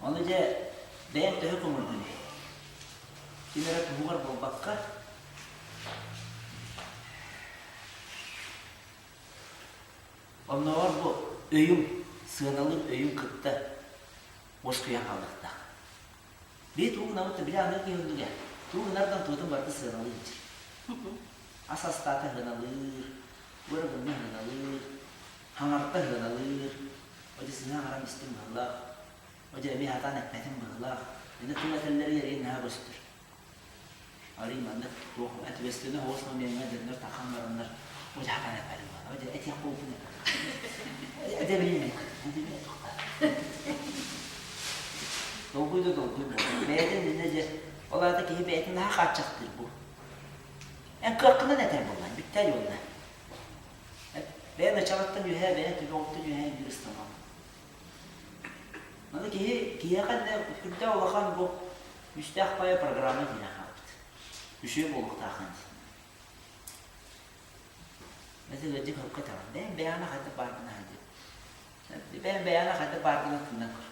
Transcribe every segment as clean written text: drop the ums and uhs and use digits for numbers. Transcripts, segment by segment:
Ону дьэ бэйэҥ төһө көҥүлгүнүй? Ким эрэ туһугар буолбакка, оннооҕор бу өйүҥ, сыаналыыр өйүҥ кытта уоскуйан хаалыахтаах. Бии тугу гынабыт да били аныгы киһи оннук ээ. Тугу гынардан туотун барыта сыаналыыр диир. Ас астаата сыаналыыр, тугу эрэ гынна сыаналыыр, хаҥарта сыаналыыр, О дьэ сыһа аҥаран истим быһыылаах, о дьэ эмиэ сатаан эппэтим быһыылаах, ини тыл этэллэригэр эйигин наһаа көстөр. Арый маннык туох ответственный соҕус момеҥҥа дьоннор тахан бараннар, о дьэ сатаан эппэтим быһыылаах, о дьэ этиэх буолбун эппэтим. Дьэ билим Долгуй да долгуй буолар. Бэйэтин иннэ дьэ, ол аата киһи бэйэтин наһаа хааччахтыыр бу. Эн кыаххынан этэр буоллаҥ, бүттэ уонна. Бэйэ началаттан үөһээ, бэйэ түгэҕиттэн үөһээ биир ыстанаҕын. Маны киһи киһиэхэ иннэ сүрдээх улахан бу үстээх пая программа киирэн хаалбыт. Үчүгэй буолуохтааххын дии. Эти ыалдьык хапка этэҕин. Бэйэм бэйэҕинэ хайдах бааргын аһа диэн. Бэйэм бэйэҕинэ хайдах бааргын тыынан көр.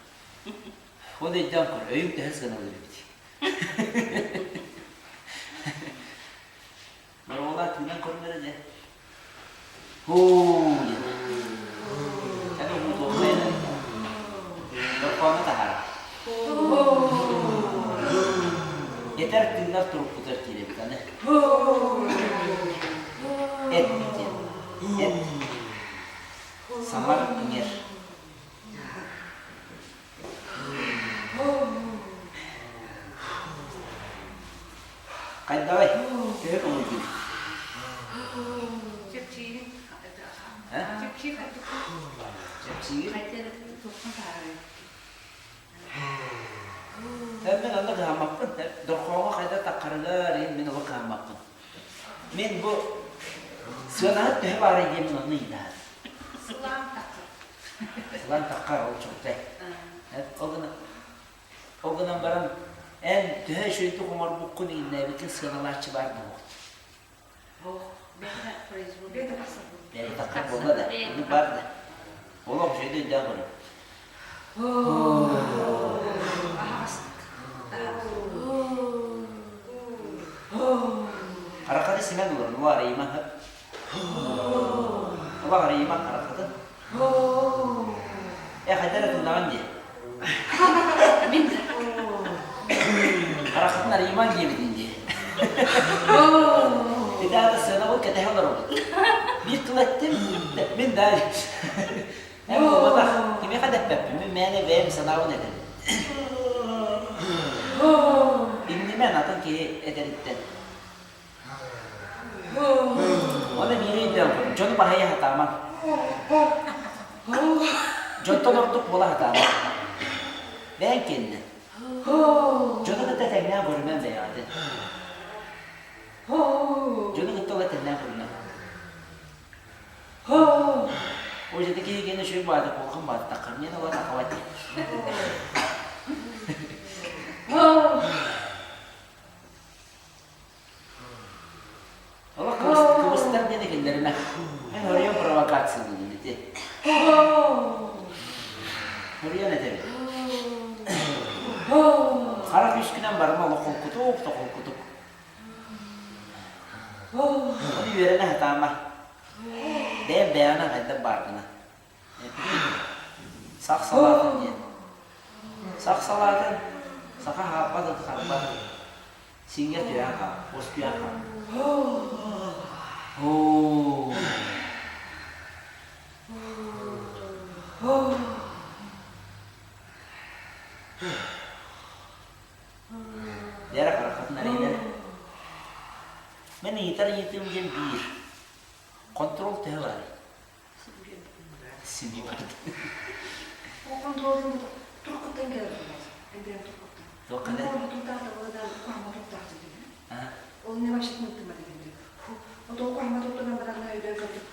Ол өйдөөн көр, өйүҥ төһө сыаналыыр эбит. Боруола тыынан көрүҥ эрэ дьэ. Һуу диэн. Эн уһуутуоххайын эрэ. Дорҕоону таһаара. Этэр тыынар турукпутугар киирэбит аны. Эт диэн. Эт. Саҥар иҥэр. Хайдаҕай? Төһө көҥүлгүн? Чэпчиигин. Чэпчиик Чэпчиигин? Мин онно кыһаммаппын. Дорхооҥҥо хайда таххарыгар иһин мин олох кыһаммаппын. Мин бу сыанаһыт төһө баарый диэн онно ыйытаһар. Сылаан таххар. Сылаан таххар ол чуолкай. Ол гынан Ол гынан баран, эн төһө үчүгэйдик оҥорбуккун иҥнээбиккин сыаналааччы баар буолуохтун. Бэйэтэ тахсар буолла да, оннук баар да. Олох үчүгэйдик өйдөөн көрүҥ. Хараххата симэн олорун, ол арыйыма хап. Ол арыйыма хараххатын. Э, хайда эрэ тыллаҕын дии. Мин Хараххытын арыйымаҥ диэбитин дии. Ити аата сыанабыл кэтэһэ олоробут. Биир тыл эттим, мин да Эн буолбатах, кимиэхэ да эппэппин, мин мээнэ бэйэм санаабын этэбин. Иҥнимэн атын киһи этэриттэн. Оны биири өйдөөн дьону баһыйа сатаамаҥ. Дьонтон ордук буола сатаамаҥ. Бэйэҥ кэннэ. Дьону кытта тэҥнээн көрүмэн бэйэҕитин. Дьону кытта ыла тэҥнээн көрүмэн. Ол дьэ киһи кэннэ үчүгэй баайда куһаҕан баайдахха миэнэ ыла тахабат дии. Олох кыбыстар диэн этиллэримэ. Мин хоруйан провокация диибин ити. Хоруйан этэбин. Хара күүскүнэн барыма олох холкутук да холкутук. Ону үөрэнэ сатаама. Бэйэм бэйэҕинэн хайдах бааргына. Сах салаатын диэн. Сах салаатын саха хааппат ыт харбат. Сиҥҥэ түһэн хаал, уоскуйан хаал. Оо. Лера хараххатын арыйдар. Мин ыйытар ыйытыым диэн биир. Контрол төһө барый? Синии барда. Ол контролун туркуттан кэлэр буолбат. Эбирэн туркуттан. Туох кэлэр? Контрол тутаата буолан куһаҕан туттаах дии. Ол не вообще тымтыма дегенде. Отол куһаҕан туттунан баран өйдөөн көрдүм.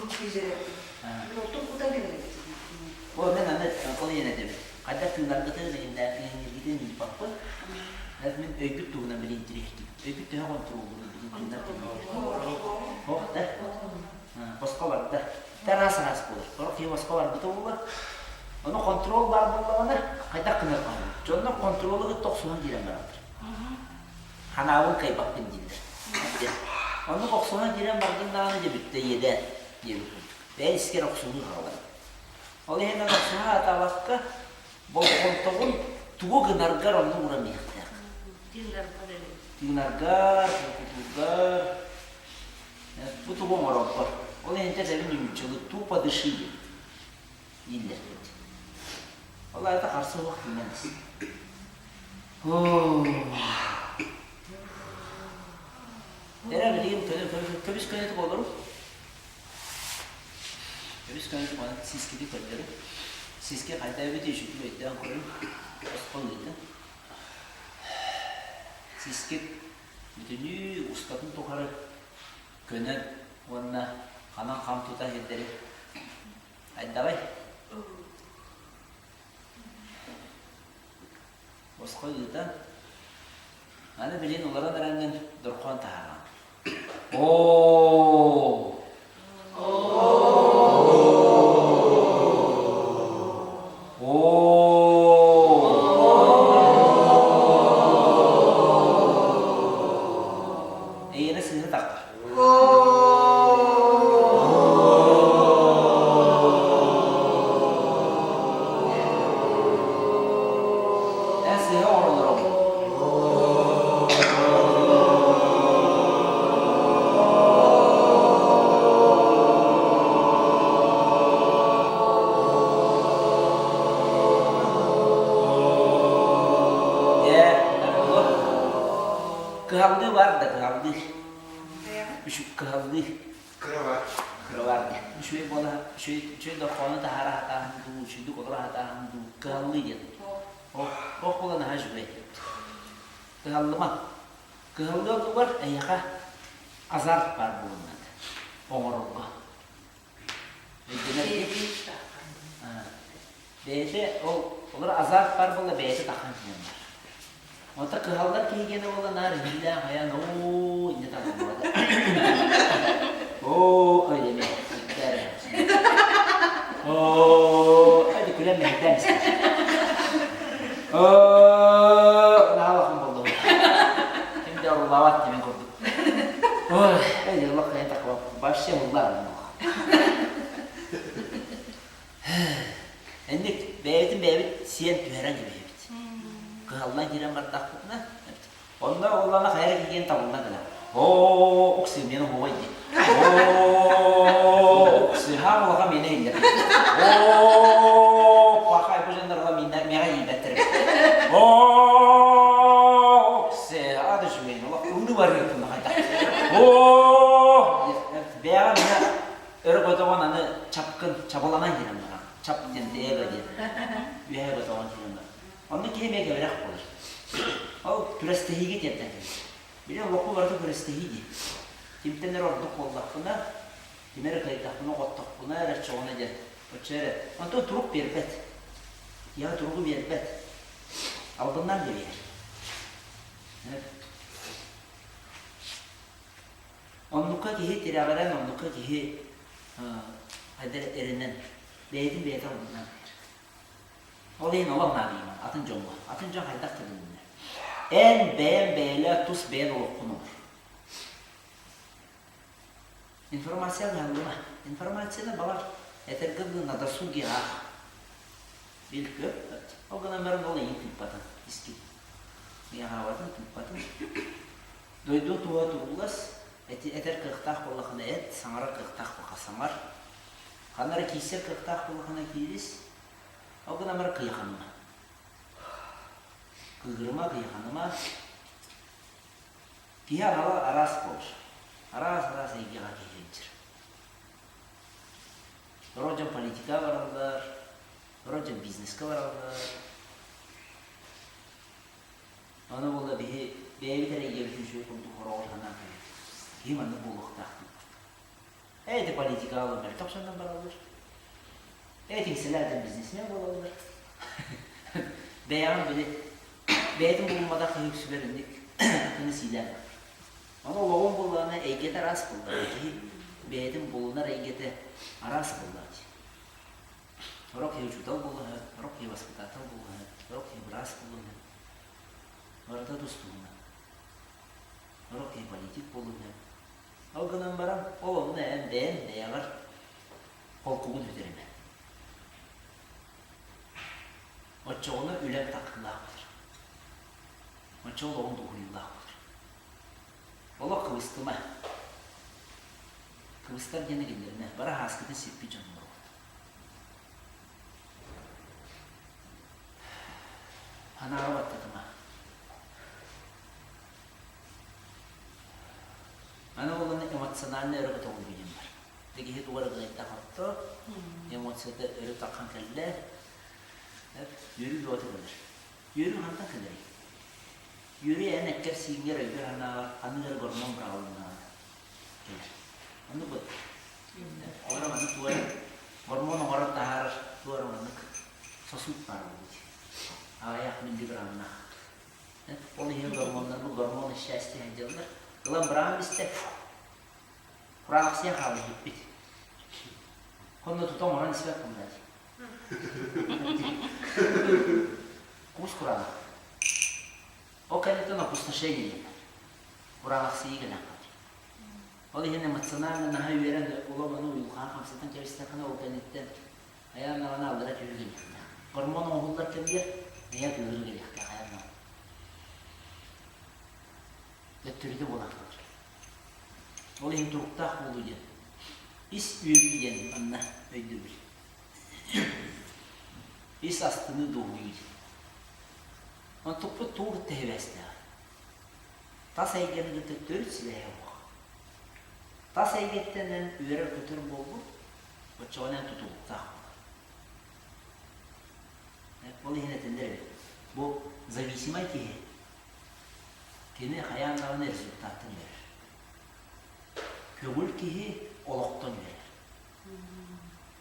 Кизерэ. Ол туркуттан кэлэр эбит. Ол мен аны ол иэн этим. Хайдах тыынаргытын, иҥнэргитин ыйыппаппын. Мин өйгүт туһунан билин интириэһиргим. Өйгүт төһө хонтуруоллуурун билин тыынар кэмигэр. Ох да. Босхо барда. Араас араас буолар. Сорох киһи босхо барбыта буолар. Ону хонтуруол баар буоллаҕына, хайдах гыныахха сөбүй? Дьоннор хонтуруолу кытта охсуһан киирэн бараллар. Ханаабын кыайбаппын дииллэр. Оннук охсуһан киирэн бардын даҕаны дьэ бүттэ иэдээн диэбит курдук. Бэйэ искэр охсуһуу хаалар. Ол иһин эн охсуһа сатаабакка болҕомтоҕун тугу гынаргар онно ууран иһиэхтээх. Тыынаргар, толкуйдуургар, бу тугу оҥороргор. Ол иһин этэбин ньумчулу тупо дыши диэн дииллэр. Ол аата харса суох тыынан ис. Эрэ билигин көбүс көнөтүк олору. Көбүс көнөтүк аны сискити көрдөрү. Сиски хайда эбит үчүгэй өйдөөн көрүҥ. Босхо ыытын. Сискит бүтүнүү устатын тухары көнөн уонна ханан хам тута сирдэри айдаҕай. Босхо ыытан, аны билин олорон эрэҥҥин дорхоон таһаараҕын. Оо! Оо! Эйиэнэ сыыһа таххар. Эн сыыһа оҥороллор Дьэ, кыһаллыы бар да кыһаллыы. Үчүг кыһаллыы. Кыра Кыра бар диэн. Үчүгэй буола, үчүгэй үчүгэй дорхоону таһаара сатааһын дуу, үчүгэйдик олоро сатааһын дуу, кыһаллыы диэн. Ох буола наһаа үчүгэй. Кыһаллыма. Кыһаллыы оннугар эйиэхэ азарт баар буолуннад оҥорорго. Өйдөнөр Бэйэтэ ол олор азарт баар буолла бэйэтэ таххан киһи бар. Онто кыһаллар киһи гиэнэ буолла наар иһиллээх айан оо иннэ табыллыбата. Оо ой эмэ Оо adi күлэн мэһэйдээн истэр. Оо наһаа улахан буолла. Ким да оруллаабат диэн курдук. Ой, эй олох кыайан такого вообще ыллаан Инник бэйэбитин бэйэбит сиэн түһэрэн кэбиһэбит. Кыһаллан киирэн бардахпытына, онно оллана хайа киһиэн табыллан гына. Оо, уксы миэнэ оһуобай дии. Оо, уксы хаам улахан миэнэ иһиллэр. Оо, пахай бу дьоннор миэнэ миэхэ иийбэттэр. Оо, уксы ады үчүгэй олох ыллыы барыахпын хайдах. Оо, бэйэҕэ миэнэ Өрө көтөҕөн аны чапкын чабыланан киирэн баран чап диэн эго диэн үөһэ көтөҕөн киирэн баран онно киһи эмиэ кэбирэх буолар ол күрэстэһиигэ тиэрдэн кэлэр били олоххо барыта күрэстэһии дии кимтэн эрэ ордук буоллахпына кими эрэ кыайдахпына хоттохпуна эрэ чоҕуна диэн оччо эрэ онтон турук биэрбэт киһиэхэ туругу биэрбэт албыннаан да биэрэр Оннукка киһи тирэҕирэн, оннукка киһи хайдах эрэнэн, бэйэтин бэйэтэ албыннаан кэлэр. Ол иһин олох наадыйымаҥ атын дьоҥҥо. Атын дьон хайдах да гынныннар. Эн бэйэҥ бэйэлээх тус бэйэн олоххун олор. Информация ыһыллыма. Информацияны балар этэргэ дылы на досуге аах. Бил көр. Ол гынан баран ол эйигин тыыппатын, искин. Миэхэ тыыппатын. Дойду туһа туруулас, этэр кыахтаах буоллаххына эт, саҥарар кыахтаах буоллахха саҥар. Ханна эрэ киирсэр кыахтаах буоллаххына киирис. Ол гынан баран кыйаханыма. Кыыһырыма, кыйаханыма. Киһи анала араас буолар. Араас-араас эйгэҕэ киһи сылдьар. Сорох дьон политикаҕа бараллар, сорох дьон бизнеска бараллар. Аны буолла биһи бэйэбит эрэ ийэбитин үчүгэй курдук хороҕор санаан кэлэбит. Киһи маннык буолуохтаах диэн. Ээ ити политикаҕа ылан мөлтөх дьоннор бараллар. Ээ тиҥсэлээх бизнесмен буолаллар. Бэйэҕин били бэйэтин булумматах киһи үксүгэр инник атыны сиилээн барар. Ону олоҕун буоллаҕына эйгэтэ араас буоллаҕа. Киһи бэйэтин булунар эйгэтэ араас буоллаҕа дии. Сорох киһи учуутал буолла. воспитатель буолуон сөп, сорох киһи быраас буолуон сөп. Барыта тус-туһунан. Сорох киһи политик буолуон сөп. Ол гынан баран, ол онно эн бэйэҥ бэйэҕэр холкугун сүтэримэ. Оччоҕуна үлэҥ таккылаах буолар. Оччоҕо олоҕуҥ дуоһуйуулаах буолар. Олох кыбыстыма. Кыбыстар диэни киллэримэ. Бары ааскытын сиппит дьон олоробут. Санааҕа баттатыма. Аны ол эмоциональнай өрө көтөҕүллүү диэн бар. Ити киһи тугу эрэ гынайтан отто, эмоцията өрө таххан кэллэ, үөрүү бөҕөтө кэлэр. Үөрүү хантан кэлэрий? Үөрүү эн эккэр-сииҥҥэр өйгөр-санааҕар ханнык эрэ гормон быраҕылыннаҕына кэлэр. Оннук бу. Олор маннык тугу эрэ гормон оҥорон таһаарар тугу эрэ маннык сосуд баар буолбут. Аҕыйах миллиграммнаах. Ол иһин гормоннарбыт гормоны счастья сылдьаллар. Ылан быраҕан истэ, кураанахсыйан хаалла иһиппит. Онно тута оҥорон испэт буолла Кус кураанах. Ол кэнниттэн опустошение диэн. Кураанахсыйыы кэлэн хаалар. Ол иһин эмоционально наһаа үөрэн улам ону уйулҕаҕа хамсатан кэбистэххинэ ол кэнниттэн айаан даҕаны аллара түһүү кэлиэхтээх. Гормон оҥоһуллар кэмигэр бэйэ тыырыы кэлиэхтээх айаан даҕаны. Төттөрүтэ буолан хаалар. Ол иһин туруктаах буолуу диэн ис үөрүү диэн манна өйдөбүл. Ис астыныы дуоһуйуу диэн. Онтукпут тугу кытта сибээстээх? Тас эйгэни кытта төрүт сибээһэ суох. Тас эйгэттэн эн үөрэр-көтөр буолбут, оччоҕуна эн тутулуктаах буолар. Ол иһин этиллэр эбит. Бу зависимай киһи кини хайаан даҕаны результаттан үөрэр. Көҥүл киһи олохтон үөрэр.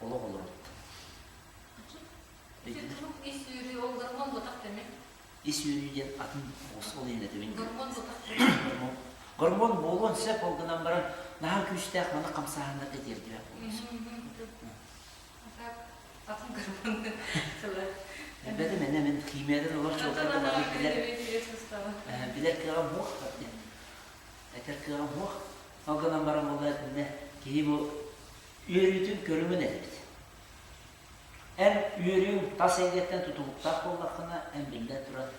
Олох олоруттан. Ити турук ис үөрүү ол гормон ботах тэми? Ис үөрүү диэн атын ол иһин этэбин. Гормон ботах Гормон. Гормон буолуон сөп ол гынан баран наһаа күүстээх маны хамсааһыннарга тиэрдибэт буолуон сөп. Атын гормон тыла. Эбэтим энэ мин химиядан олор чуолкайда маны билэр билэр кыаҕым суох этэр кыаҕым суох. Ол гынан баран буолла итиннэ киһи бу үөрүүтүн көрүҥүн этэбит. Эн үөрүүҥ тас эйгэттэн тутулуктаах буоллаххына, эн биллэн туран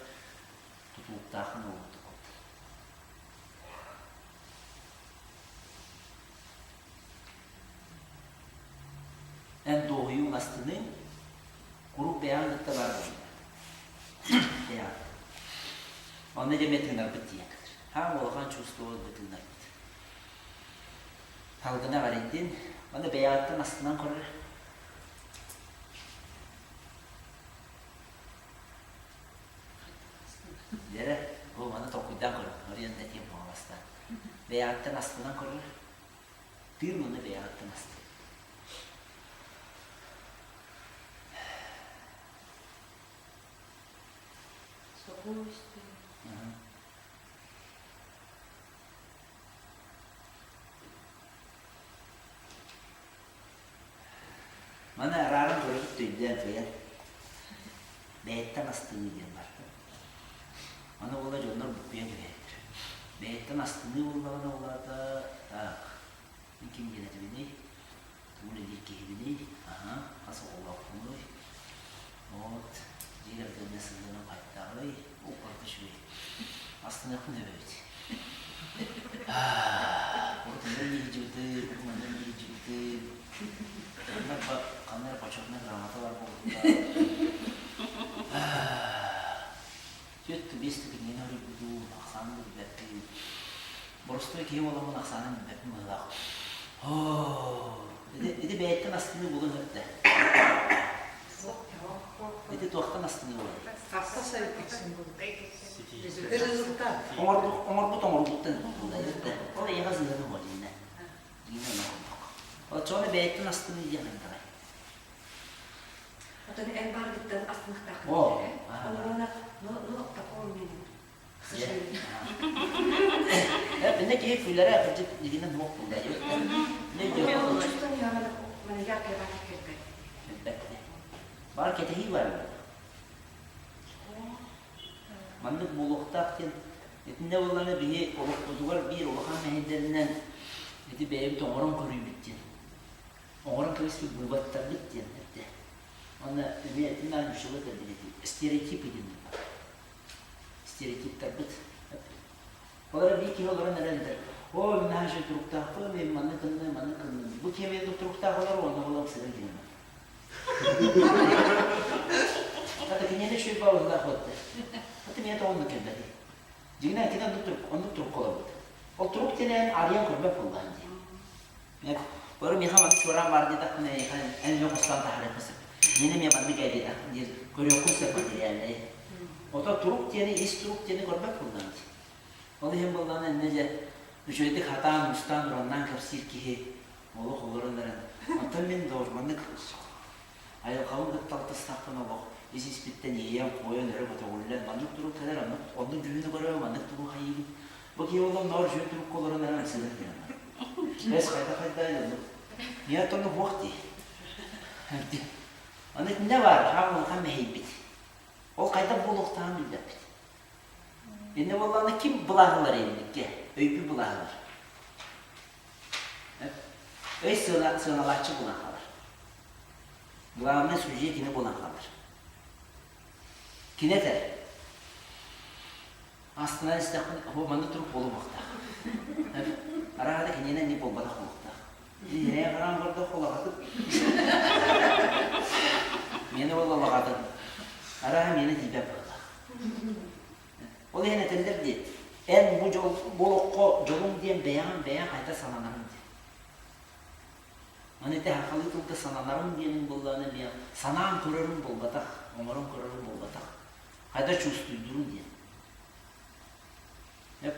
тутулуктааххын буолбут курдук. Эн дуоһуйууҥ астыныыҥ куруук бэйэҕин кытта баар буолла. Бэйэҕин. Онно дьэ эмиэ тыынарбыт тиийэн кэлэр. Хаам улахан чувствовать бы тыынарбыт. Салгына эҕэрийдин, уонна бэйэҕиттэн астынан көрөр. Дьэрэ, бу маны толкуйдаан көрөр, Мариан этиэм буоластаан. Бэйэҕиттэн астынан көрөр, тыын уонна бэйэҕиттэн астын. Спокойствие. Маны арааран көрөбүт өйдөөн кыайан бэйэттэн астыныы диэн бар. Аны буола дьоннор буккуйан кэбиһэллэр. Бэйэттэн астыныы буоллаҕына ол аата так мин ким диэн этибиний, тугу үлэлиир киһибиний, аһа, хас оҕолоохпунуй, вот дьиэ кэргэҥҥэ сыһыаным хайдаҕый, ол барыта үчүгэй. Астыныахпын сөп эбит. Урут онно илдьибитим, манна илдьибитим. Ханна ханна эрэ почетнай грамота бар буолбута. Түөрт биэс кинигэни суруйбутум, ахсаанын да билбэппин. Боростуой киһи буоламмын ахсаанын билбэппин быһыылаах. Ити, ити бэйэттэн астыныы буолуон сөп да. Ити туохтан астыныы буолар? Оҥорбут оҥорбут оҥорбуттан ол эйиэхэ сыһыана буол дьиҥнэ. Дьиҥнэ онно курдук. Оччоҕуна бэйэттэн астыныы диэн хайдаҕай? Оттон эн бааргыттан астыныахтааххын О, ээ. Олорона, но, но такого у меня нет. К сожалению. Инне киһи күлэрэ кырдьык дигинэн суох буолла. Не Чувство не надо, мене яркая баар кэлбэт. Кэлбэт. Баар кэтэһии бар. Маннык буолуохтаах диэн итиннэ буоллаҕына биһи олохпутугар биир улахан мэһэйдэринэн ити бэйэбит оҥорон көрүүбүт диэн. Оҥорон кэбиспит выводтарбыт диэн эрдэ. Уонна эмиэ итиннэ ньуччалыы этэрбит ити стереотипы диэн баар. Стереотиптарбыт. Ол эрэ биир киһи олорон эрэн этэр, оо, мин наһаа үчүгэй туруктаахпын, мин маннык гынным, маннык гынным. Бу киһи эмиэ туруктаах олорор уонна ол ыксыгын кини Хата киниэнэ үчүгэй баҕалаах буолта. Хата миэнэ тоҕо оннук кэлбэтий? Дьиҥинэн кини оннук турук, оннук турукка олорбут. Ол турук диэн арыйан көрбөт буоллаҕын дии. Бары миэхэ маннык чуораан баар диэтэхпинэ, эйиэхэ эн эмиэ хостоон таһаарыахха сөп. Миэнэ эмиэ маннык ээ диэтэх диир көрүөххүн сөп материальнай. Ото турук диэни, ис турук диэни көрбөт буоллаҕын дии. Ол иһин буоллаҕына иннэ дьэ үчүгэйдик хатаан, устаан, ураннаан кэпсиир киһи олох олорон эрэн. Онтон мин маннык айылҕабын кытта алтыстахпына олох ис-испиттэн иэйэн-куойан өрө көтөҕүллэн маннык турук кэлэр, оннук оннук дьүһүнү көрөбүн, маннык тугу хайыыбын. Бу киһи олох ноор үчүгэй турукка олорон эрэн ыксыгын кэлэн барар. Бэс хайда-хайда оннук. Миэхэ оттон уһуох дии. Аны итиннэ баар, хаам улахан мэһэйбит. Ол хайдах буолуохтааҕын билбэппит. Иннэ буоллаҕына ким былааһылар инникке? Өйбү былааһылар. Өй сыаналааччы буолан хаалар. Главное судья кини буолан хаалар. Кини этэр. Астынан истэхпин, о, маннык турук буолуохтаах. Араада киниэнэ не буолбатах буолуохтаах. Ньирээ хараан көрдөх улаҕатык. Миэнэ буолла улаҕатык. Арааһа миэнэ тиийбэт буоллах. Ол иһин этэллэр дии, эн бу дьол бу олоххо дьолуҥ диэн бэйэҕин бэйэҥ хайда сананарыҥ диэн. Маны ити сахалыы тылга сананарым диэниҥ буоллаҕына эмиэ санаан көрөрүм буолбатах, оҥорон көрөрүм буолбатах. Хайда чувствуйдуруҥ диэн.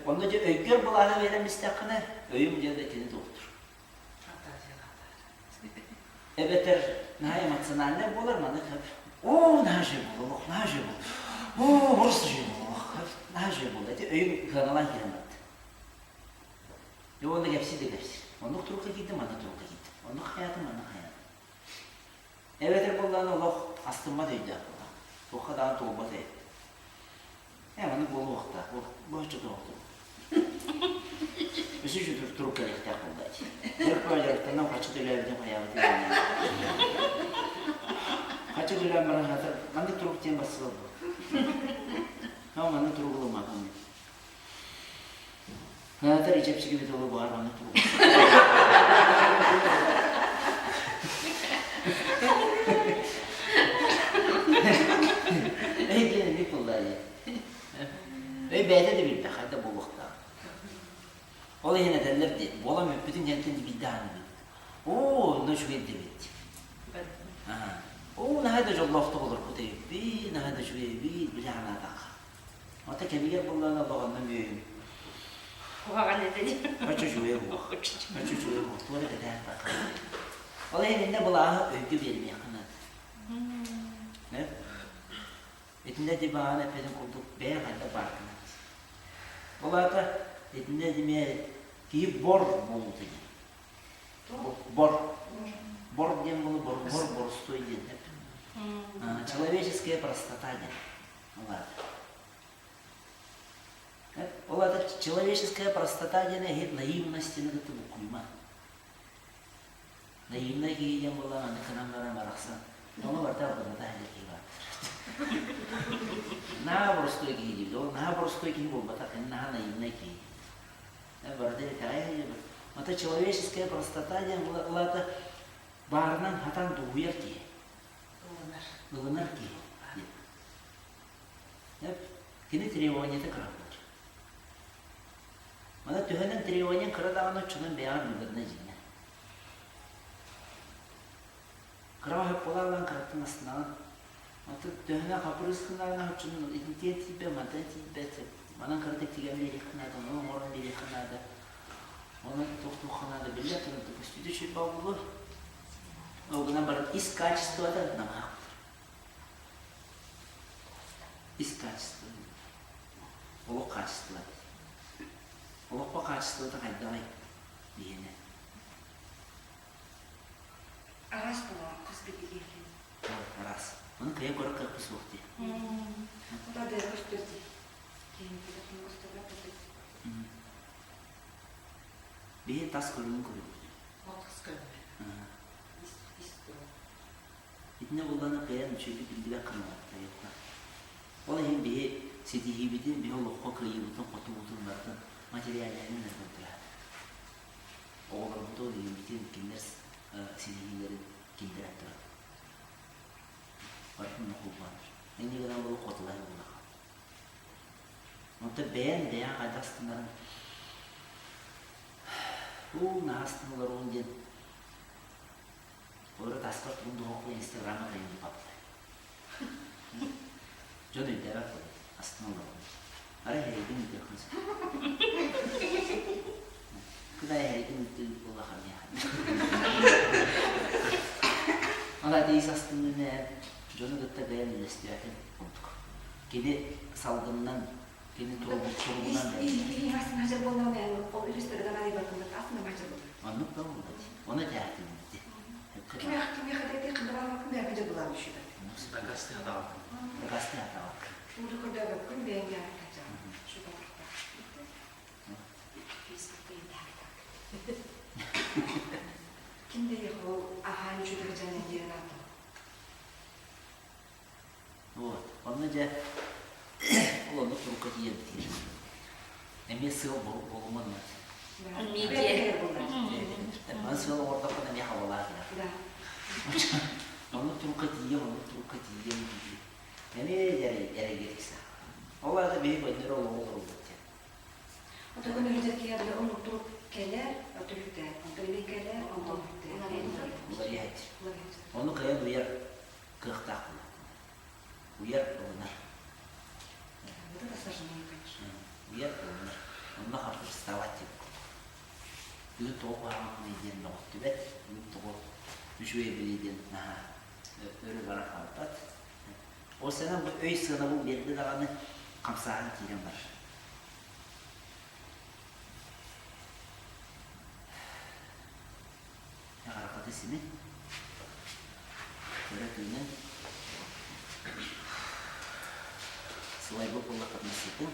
Онно дьэ өйгөр былааһы биэрэн истэххинэ, өйүм диэн да кини туохтур. Эбэтэр наһаа эмоциональнай буолар, маннык оо, наһаа үчүгэй буолла, олох наһаа үчүгэй буолла, оо, просто үчүгэй буолла, олох наһаа үчүгэй буолла. Ити өйүм кыаналаан киирэн барда. Дьэ уонна кэпсии да кэпсиир. Оннук турукка киирдим, маннык турукка киирдим. Оннук хайаатым, маннык хайаатым. Эбэтэр буоллаҕына олох астыммат өйдөөх буолар. Туохха даҕаны туолбат өй. Ээ, маннык буолуохтаах, бу оччотооҕутун. Өссө үчүгэй турук кэлиэхтээх буолла дии. Дьарыкпар дьарыктанан хаччы төлөөбүтүм хайаабытым Хаччы төлөөн баран хатыр маннык турук диэн бассыал буол. Ноо маннык турук ылыммаппын мин. Хаатар ичэпсиги бит олу баар маннык турук. Эй диэн эмиэ буолла дии. Өй бэйэтэ да билбэт хайда буолуохтаах. Ол иһин этэллэр дии, буолан бүппүтүн кэнниттэн биирдэ аһаан Оо, онно үчүгэй дэбит. Оо, наһаа да дьоллоохтук олорбут эбиппин, наһаа да үчүгэй эбит, били анаатахха. Ата кэмигэр буоллаҕына олоҕонно мүөһүм. Куһаҕан этэ дии. Оччо үчүгэй буолуох. Оччо үчүгэй буолуох. Туора кэтээн бакка. Ол иһин иннэ былааһы өйгө биэримиэххэ наада. Итиннэ ди баҕана эппитин курдук бэйэ хайда бааргынан. Ол аата итиннэ эмиэ киһи бор буолуута диэн. Бор. Бор диэн буолу бор, бор боростуой диэн Человеческая простота диэн. Ол аата. Ол аата человеческая простота диэн эһит наивность диэни кытта буккуйма. Наивнай киһи диэн буоллаҕына аны кынан баран барахсан ону барыта албынната сылдьар киһи баар. Наһаа боростуой киһи диибит. Ол наһаа боростуой киһи буолбатах, кини наһаа наивнай киһи. Барыта итэҕэйэ сылдьабыт. Ата человеческая простота диэн ол аата баарынан хатан дугуйар киһи. Ылынар. Ылынар киһи. Кини требованиета кыра буолар. Маны төһөнөн требование кыра даҕаны оччонон бэйэҕэр выгодно дьиҥэ. Кыраҕа сөп буолаалаан кыраттан астынаҕын. Оттон төһөнөн хапырыыс гынаҕына оччонон итинтиэн тиийбэт, мантан тиийбэт. Манан кыратык тигэн биэриэххэ наада, ону оҥорон биэриэххэ наада. Онон туох-туохха наада биллэр, көстүүтэ үчүгэй буолуо. Ол гынан баран ис качествота намыһах буолар. Ис качество. Олох хаачыстыбата. Олоххо хаачыстыбата хайдаҕый биһиэнэ? Араас буолар, хас биирдии Араас. Ону кыайан көрөр кыахпыт суох дии. Ота дыа көстөр дии. Биһи тас көрүҥүн көрөбүт. Тас көрүҥүн. Итиннэ буоллаҕына кыайан үчүгэйдик биллибэт гына Ол иһин биһи ситиһиибитин, биһи олоххо кыайыыбытын, хотуубутун барытын материальнайынан эрэ көрдөрө Оҕолорбутун, ийэбитин, кинилэр ситиһиилэрин киллэрэн туран. Барытын холбоон. Инньэ гынан ол хотулай буоллаҕа. Онтон бэйэҥ бэйэҥ хайдах астынарын уу наһаа астына олоруон диэн Олору таспар тугун дуһуохпун инстаграмҥа тайыылпаппын. Дьон өйдөөбөт буолар, астына олоробун. Арай эһэригин ыытыаххын сөп. Күн аайы эһэригин ыыттыы буоллаха миэхэ. Ол аата ис астыныыны эн дьону кытта бэйэн үллэстибэтин курдук. Кини салгынынан, кини туругунан Оннук да буолла дии. Ону этээхтиибин дии. Дакастыы атаҕаккын. Дакастыы атаҕаккын. Вот. Онно дьэ ол оннук турукка тиийэрбитигэр эмиэ сыал буолуман Маны сыал оҥордоххуна эмиэ хабалаах кэлэр. Оннук турукка тиийэм, оннук турукка тиийэм дии. Эмиэ эрэйгэ тиксэ. Ол аата биһи көннөрү олоҕу олороллор диэн. Отогон үлүтэр киһи оннук турук кэлэр, түлүктэр. Онтон эмиэ кэлэр, онтон бүттэр. Уларыйааччы. Ону кыайан уйар кыахтаах буолар. Уйар ылынар. Вот это сложнее, конечно. Уйар ылынар. Онно хардарыстаабат диэн курдук. Бүгүн тоҕо куһаҕанный диэн мөҕүттүбэт, бүгүн тоҕо үчүгэй билий диэн наһаа өрө баран хаалбат. Ол сэнэн бу өй сыанабыл биэрдэ даҕаны хамсааһын киирэн барар. Харахата симин, көрө тыынан, сылайбыт буоллаххытына сытыҥ.